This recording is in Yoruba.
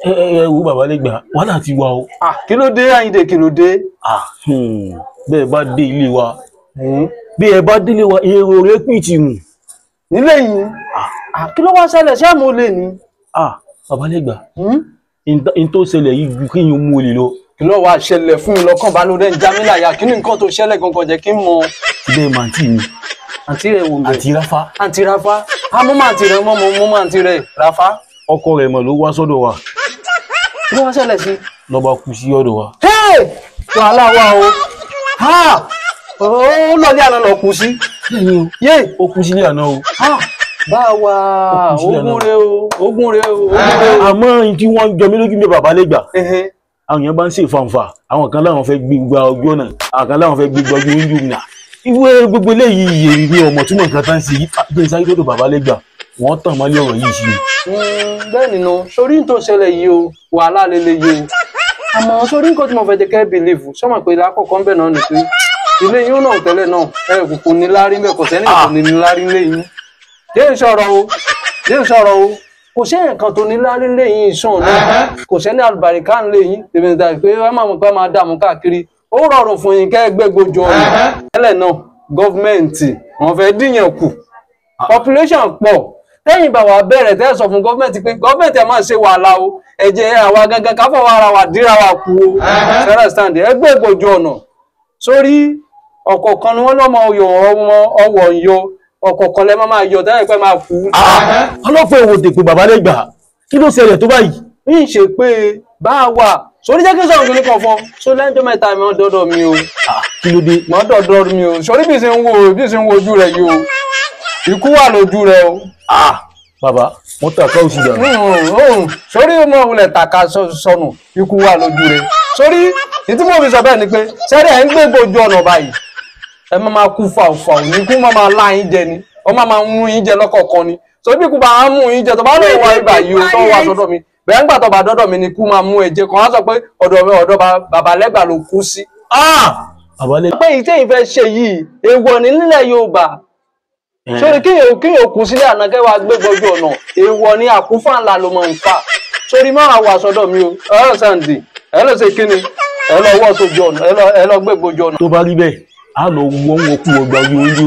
Ẹ wo bàbá lẹ́gbà, wàhálà ti wà o. Kí ló dé Àyìndé, kí ló dé? Bẹ́ẹ̀ bá dé ilé wa, bí ẹ bá délé wa, èrò rẹ̀ pín ti rùn. Nílé yìí? Kí ló wá ṣẹlẹ̀? Ṣé àmọ́ olè ni? Bàbá lẹ́gbà, n tó ṣẹlẹ̀ yìí ju kí n mú olè lọ. Kí ló wá ṣẹlẹ̀ fún mi lọ́kàn bá ló dé ń já mi láyà? Kí ni nǹkan tó ṣẹlẹ̀ gangan jẹ́ kí n mọ̀? Bẹ́ẹ̀ mà àǹtí mi. Àǹtí rẹ̀ wò ń bẹ̀? Àǹtí Ráfá. Àǹtí Ráfá. Mú mà àǹtí rẹ̀ mọ́, mú mà àǹtí rẹ̀ Ráfá. Ọkọ rẹ̀ mọ̀ ló wá sọ́dọ̀ wa. Kí ló wá ṣẹlẹ̀ sí? Ló bá kú sí ọ̀dọ̀ wa. Wàhálà wà o. Ó lọ ní àná lọ kú sí. Yé, ó kú sílé àná o. Bá wa ogun rẹ o, ogun rẹ o, ogun rẹ o. Àmọ́ tí wọ́n ń jọ mí lójú mi bàbá lẹ́gbà. Àwọn èèyàn bá ń ṣe ìfàǹfà, àwọn kan láwọn fẹ́ gbé gba ojú ọ̀nà, àwọn kan láwọn fẹ́ gbé gba ojú ojú nà. Ìwé gbogbo eléyìí èrè ní ọmọ túmọ̀ nǹkan tá ń ṣe yìí. Jẹ́ sáré lọ́dọ̀ bàbá lẹ́gbà, wọ́n tàn mọ́lé ọ̀rọ̀ yìí sí i. Bẹ́ẹ̀ nínú, sórí tó ṣẹlẹ̀ yìí o, wàhálà lele yìí o. Àmọ́ sórí nǹkan tí mo fẹ́ jẹ́ kẹ́ bìlíìfù, sọ́mọ̀ pé lákọ̀ọ́kọ́ ń bẹ̀ náà nìpín. Ilé yín náà tẹ́lẹ̀ náà, ẹ kò ní lárí bẹ́ẹ̀, kò sẹ́ni kò ní lárí lé yín. Jẹ́ ìṣọ̀rọ̀ o, jẹ́ ìṣọ̀rọ̀ o, kò sí nǹkan tó ní lárí lé yín sàn náà, kò sẹ́ni àlùbáríkà ń lé yín, tèmi níta pé wọ́n máa mọ̀ pé máa dààmú káàkiri, ó rọrùn fún yín kẹ́ ẹ gbé gbójú ọ̀nà. Tẹ́lẹ̀ náà, gọ́fìmẹ̀ntì wọ́n fẹ́ díyàn kù, population pọ̀, tẹ́yìn bá wa bẹ̀rẹ̀ tẹ́ sọ fún gọ́fìmẹ̀ntì pé gọ́fìmẹ̀ntì ẹ̀ máa ṣe wàhálà o, ẹ jẹ́ àwa gangan ká fọwọ́ ara wa díra wa kú o. Sarah stand ẹ gbé gbójú ọ̀nà sórí ọ̀kọ̀ọ̀kan ni wọ́n lọ́mọ ọyọ̀ ọmọ ọwọ̀ ń yọ ọ̀kọ̀ọ̀kan lẹ́ máa yọ tẹ́lẹ̀ pé máa kú. Ọlọ́pàá èwo dèpè bàbá lẹ́gbà, kí ló ṣẹlẹ̀ tó báyìí? Ń ṣe pé bá a wà sórí jẹ́ kí n sọ̀rọ̀ kí ní kan fún so lẹ́jọ́ mẹ́ta mi dọ́dọ̀ mi o. Kí ló dé? Mọ́ dọ́dọ̀ mi o, sórí bí ṣe ń wo bí ṣe ń wo ojú rẹ̀ yìí o, ikú wà lójú rẹ̀ o. Bàbá, wọ́n tàka òsì dànù. Sórí mọ̀ wulẹ̀ tàka sọnù, ikú wà lójú rẹ̀. Sórí ìtí mo fi sọ bẹ́ẹ̀ ni pé sẹ́rí ẹ̀ ń gbé gbójú ọ̀nà báyìí, ẹ máa máa kú fàùfàù ní ikú máa máa lá yín jẹ ni, ọ máa máa mú yín jẹ lọ́kọ̀ọ̀kan ni. Sórí bí ikú bá ń mú yín jẹ tó bá lè wá ibà yìí o tó wá sọ́dọ̀ mi, bẹ́ẹ̀ ń gbà tó bá dọ́dọ̀ mi ni ikú máa mú ẹ jẹ kan á sọ pé ọ̀dọ̀ bàbá lẹ́gbà ló kú sí. Pé ìtẹ́ ìfẹ́ ṣe yìí èèwọ̀ ní nílẹ̀ Yorùbá. Sórí kíyàn kú sílẹ̀ àná kẹwàá gbé gbójú ọ̀nà, èèwọ̀ ní àkúfà ńlá ló máa ń fà. Sórí máa wà sọ́dọ̀ mi o, ọ̀rọ̀ sàǹdì ẹ lọ ṣe kíni, ẹ lọ wọ́ sójú ọ̀nà, ẹ lọ gbé gbójú ọ̀nà. Tó bá rí bẹ́ẹ̀, a lọ wọ́n wọ́n kú ọgbà ojú oúnjẹ.